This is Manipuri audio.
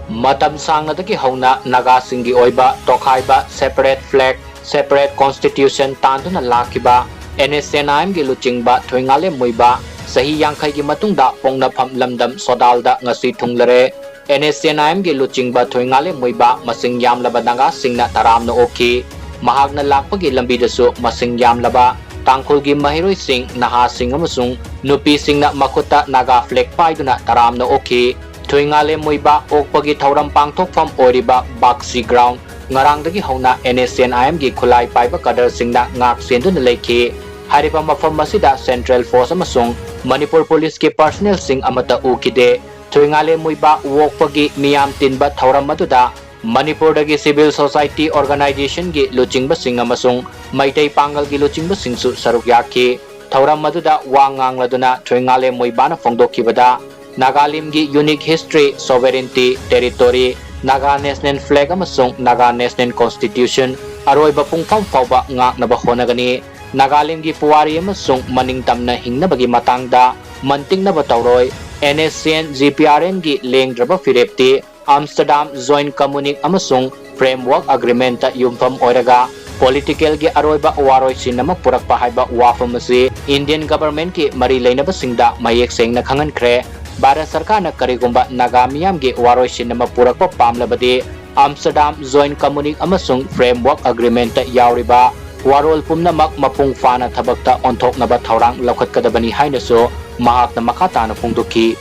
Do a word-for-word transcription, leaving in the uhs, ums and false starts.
ꯃꯇꯝ ꯁꯥꯡꯅꯗꯒꯤ ꯍꯧꯅ ꯅꯥꯒꯥꯁꯤꯡꯒꯤ ꯑꯣꯏꯕ ꯇꯣꯈꯥꯏꯕ, separate flag, separate constitution ꯇꯥꯟꯗꯨꯅ ꯂꯥꯛꯈꯤꯕ NSCN-IM-ꯒꯤ ꯂꯨꯆꯤꯡꯕ ꯊꯣꯏꯉꯥꯂꯦꯝ ꯃꯨꯏꯕ ꯆꯍꯤ ꯌꯥꯡꯈꯩꯒꯤ ꯃꯇꯨꯡꯗ ꯄꯣꯛꯅꯐꯝ ꯂꯝꯗꯝ ꯁꯣꯗꯥꯜꯗ ꯉꯁꯤ ꯊꯨꯡꯂꯔꯦ꯫ NSCN-IM-ꯒꯤ ꯂꯨꯆꯤꯡꯕ ꯊꯣꯏꯉꯥꯂꯦꯝ ꯃꯨꯏꯕ ꯃꯁꯤꯡ ꯌꯥꯝꯂꯕ ꯅꯥꯒꯥꯁꯤꯡꯅ ꯇꯔꯥꯝꯅ ꯑꯣꯛꯈꯤ꯫ ꯃꯍꯥꯛꯅ ꯂꯥꯛꯄꯒꯤ ꯂꯝꯕꯤꯗꯁꯨ ꯃꯁꯤꯡ ꯌꯥꯝꯂꯕ ꯇꯥꯡꯈꯨꯜꯒꯤ ꯃꯍꯩꯔꯣꯏꯁꯤꯡ, ꯅꯍꯥꯁꯤꯡ ꯑꯃꯁꯨꯡ ꯅꯨꯄꯤꯁꯤꯡꯅ ꯃꯈꯨꯠꯇ ꯅꯥꯒꯥ flag ꯄꯥꯏꯗꯨꯅ ꯇꯔꯥꯝꯅ ꯑꯣꯛꯈꯤ꯫ ꯊꯣꯏꯉꯥꯂꯦꯝ ꯃꯨꯏꯕ ꯑꯣꯛꯄꯒꯤ ꯊꯧꯔꯝ ꯄꯥꯡꯊꯣꯛꯐꯝ ꯑꯣꯏꯔꯤꯕ ꯕꯥꯛꯁꯤ ground ꯉꯔꯥꯡꯗꯒꯤ ꯍꯧꯅ NSCN-IM-ꯒꯤ ꯈꯨꯠꯂꯥꯏ ꯄꯥꯏꯕ cadre-ꯁꯤꯡꯅ ꯉꯥꯛ ꯁꯦꯟꯗꯨꯅ ꯂꯩꯈꯤ꯫ ꯍꯥꯏꯔꯤꯕ ꯃꯐꯝ ꯑꯁꯤꯗ central force ꯑꯃꯁꯨꯡ ꯃꯅꯤꯄꯨꯔ police-ꯀꯤ personnel-ꯁꯤꯡ ꯑꯃꯠꯇ ꯎꯈꯤꯗꯦ꯫ ꯊꯣꯏꯉꯥꯂꯦꯝ ꯃꯨꯏꯕ ꯑꯣꯛꯄꯒꯤ ꯃꯤꯌꯥꯝ ꯇꯤꯟꯕ ꯊꯧꯔꯝ ꯑꯗꯨꯗ ꯃꯅꯤꯄꯨꯔꯗꯒꯤ civil society organization-ꯒꯤ ꯂꯨꯆꯤꯡꯕꯁꯤꯡ ꯑꯃꯁꯨꯡ ꯃꯩꯇꯩ ꯄꯥꯡꯒꯜꯒꯤ ꯂꯨꯆꯤꯡꯕꯁꯤꯡꯁꯨ ꯁꯔꯨꯛ ꯌꯥꯈꯤ꯫ ꯊꯧꯔꯝ ꯑꯗꯨꯗ ꯋꯥ ꯉꯥꯡꯂꯗꯨꯅ ꯊꯣꯏꯉꯥꯂꯦꯝ ꯃꯨꯏꯕꯥꯅ ꯐꯣꯡꯗꯣꯛꯈꯤꯕꯗ, ꯅꯥꯒꯥꯂꯦꯟꯒꯤ unique history, sovereignty, territory, Naga national flag ꯑꯃꯁꯨꯡ Naga national constitution ꯑꯔꯣꯏꯕ ꯄꯨꯡꯐꯝ ꯐꯥꯎꯕ ꯉꯥꯛꯅꯕ ꯍꯣꯠꯅꯒꯅꯤ꯫ ꯅꯥꯒꯥꯂꯦꯟꯒꯤ ꯄꯨꯋꯥꯔꯤ ꯑꯃꯁꯨꯡ ꯃꯅꯤꯡ ꯇꯝꯅ ꯍꯤꯡꯅꯕꯒꯤ ꯃꯇꯥꯡꯗ ꯃꯟꯇꯤꯛꯅꯕ ꯇꯧꯔꯣꯏ꯫ NSCN GPRN-ꯒꯤ ꯂꯦꯡꯗ꯭ꯔꯕ ꯐꯤꯔꯦꯞꯇꯤ Amsterdam Joint Communique ꯑꯃꯁꯨꯡ Framework Agreement-ꯇ ꯌꯨꯝꯐꯝ ꯑꯣꯏꯔꯒ political-ꯒꯤ ꯑꯔꯣꯏꯕ ꯋꯥꯔꯣꯏꯁꯤꯟ ꯑꯃ ꯄꯨꯔꯛꯄ ꯍꯥꯏꯕ ꯋꯥꯐꯝ ꯑꯁꯤ Indian government-ꯀꯤ ꯃꯔꯤ ꯂꯩꯅꯕꯁꯤꯡꯗ ꯃꯌꯦꯛ ꯁꯦꯡꯅ ꯈꯪꯍꯟꯈ꯭ꯔꯦ꯫ ꯚꯥꯔꯠ ꯁꯔꯀꯥꯔꯅ ꯀꯔꯤꯒꯨꯝꯕ ꯅꯥꯒꯥ ꯃꯤꯌꯥꯝꯒꯤ ꯋꯥꯔꯣꯏꯁꯤꯟ ꯑꯃ ꯄꯨꯔꯛꯄ ꯄꯥꯝꯂꯕꯗꯤ, Amsterdam Joint Communique ꯑꯃꯁꯨꯡ Framework Agreement-ꯇ ꯌꯥꯎꯔꯤꯕ ꯋꯥꯔꯣꯜ ꯄꯨꯝꯅꯃꯛ ꯃꯄꯨꯡ ꯐꯥꯅ ꯊꯕꯛꯇ ꯑꯣꯟꯊꯣꯛꯅꯕ ꯊꯧꯔꯥꯡ ꯂꯧꯈꯠꯀꯗꯕꯅꯤ ꯍꯥꯏꯅꯁꯨ ꯃꯍꯥꯛꯅ ꯃꯈꯥ ꯇꯥꯅ ꯐꯣꯡꯗꯣꯛꯈꯤ꯫